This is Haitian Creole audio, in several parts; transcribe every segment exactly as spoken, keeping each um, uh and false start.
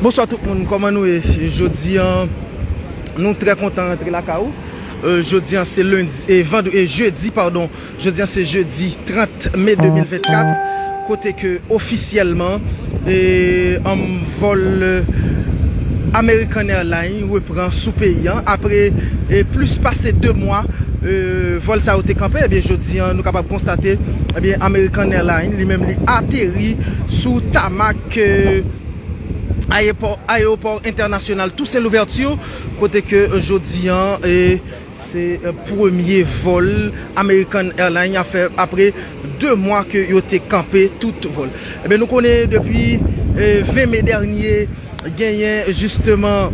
Bonswa tout moun, kòman nou ye? Jodi an, nou trè kontan rantre lakay ou. Euh, jodi an, se lendi, e vandredi, e jedi, padon. Jodi an, se jedi trant me de mil vennkat, kote ke ofisyèlman, e, anm, vòl, e, American Airlines repran sou peyi an. Apre, e, plis pase de mwa, e, vòl sa yo te kanpe, ebyen, jodi an, nou kapab konstate, ebyen, American Airlines, li menm, li ateri sou tamak, e, ayewopò, ayewopò entènasyonal Toussaint Louverture, kote ke, e, jodi an, e, se, e, premye vòl American Airlines ap fè apre de mwa ke yo te kanpe tout vòl. Ebyen, nou konnen depi, e, ven me dènye, genyen jisteman,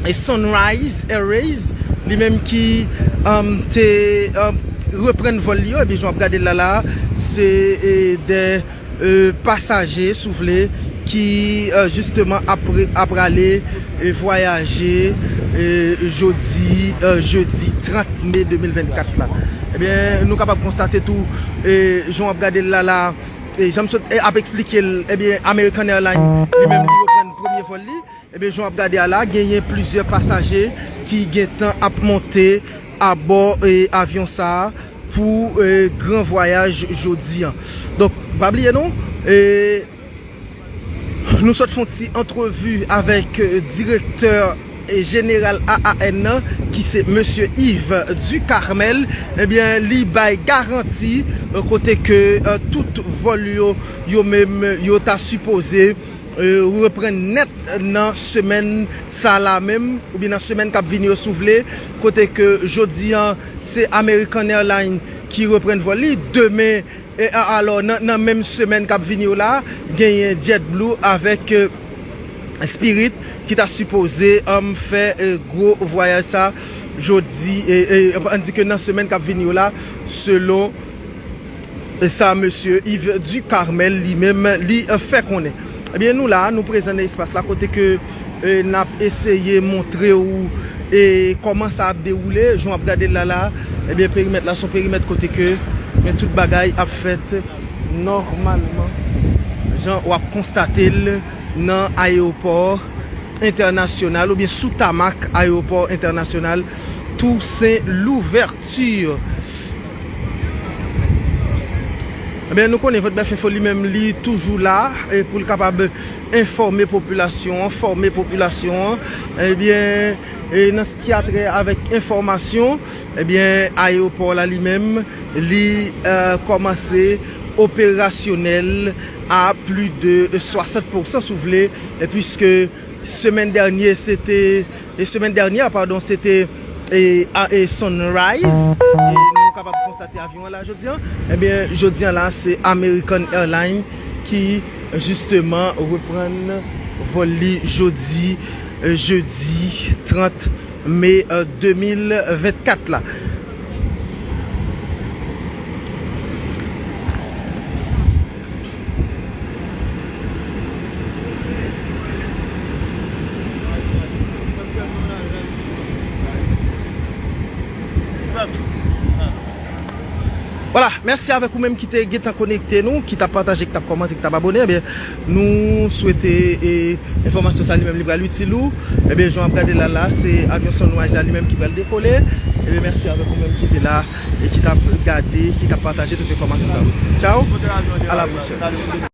e, Sunrise Airways, li menm ki, um, te, um, reprann vòl li yo, ebyen, jan w ap gade l la, la, se, e, de, e, pasaje, si w vle, ki, e, jisteman ap, ap prale, e, vwayaje, e, jodi, e, jedi trant me de mil vennkat la. Ebyen, nou kapab konstate tou, e, jan w ap gade l la, la, e, jan m sot, e, ap eksplike l, ebyen, American Airlines, li menm, li reprann premye vòl li. Ebyen, jan w ap gade a la, genyen plizyè pasaje ki gentan ap monte abò, e, avyon sa a pou, e, gran vwayaj jodi an. Donk, pa bliye non, e, nou sot fè yon ti antrevi avèk, e, direktè, e, jeneral A A N nan, ki se mesye Yves Ducarmel. Ebyen, li bay garanti, e, kote ke, e, tout vòl yo, yo menm, yo ta sipoze e, reprann nèt nan semèn sa la menm, oubyen nan semèn k ap vini yo si w vle, kote ke jodi an, se American Airlines ki reprann vòl li, demen, e, a, alò, nan, nan menm semèn k ap vini yo la, genyen JetBlue avèk, e, Spirit ki ta sipoze, um, fè, e, gwo vwayaj sa jodi, e, e, ann di ke nan semèn k ap vini yo la, selon e sa mesye Yves Ducarmel li menm li, e, fè konnen. Ebyen, nou la, nou prezan nan espas la kote ke, e, n ap eseye montre w, e, kòman sa ap dewoule, jan w ap gade l la la. Ebyen, perimèt la se yon perimèt kote ke, men, tout bagay ap fèt nòmalman, jan w ap konstate l nan ayewopò entènasyonal oubyen sou tamak ayewopò entènasyonal Toussaint Louverture. Ebyen, nou konnen Vodbèf Info li menm, li toujou la, e, pou l kapab enfòme popilasyon an, fòme popilasyon an. Ebyen, e, nan sa ki a trè avèk enfòmasyon, ebyen, ayewopò la li menm, li, e, kòmanse operasyonèl a plis de swasant pousan, si w vle, e, puiske semèn dènye, se te, e, semèn dènyè, padon, se te, e, a, e, Sunrise. E nou kapab konstate avyon an la jodi an. Ebyen, jodi an la, se American Airlines ki, jisteman, reprann vòl li jodi, e, jedi trant me, e, de mil vennkat la. Vwala, mèsi avèk ou menm ki te gentan konekte nou, ki t ap pataje, ki t ap kòmante, ki t ap abòne. Ebyen, nou swete, e, enfòmasyon sa li menm li pral itil ou. Ebyen, jan w ap gade la la, se avyon Sunrise la li menm ki pral dekole. Ebyen, mèsi avèk ou menm ki te la e ki t ap gade, ki t ap pataje tout enfòmasyon sa yo. Tchao, a la pwochèn.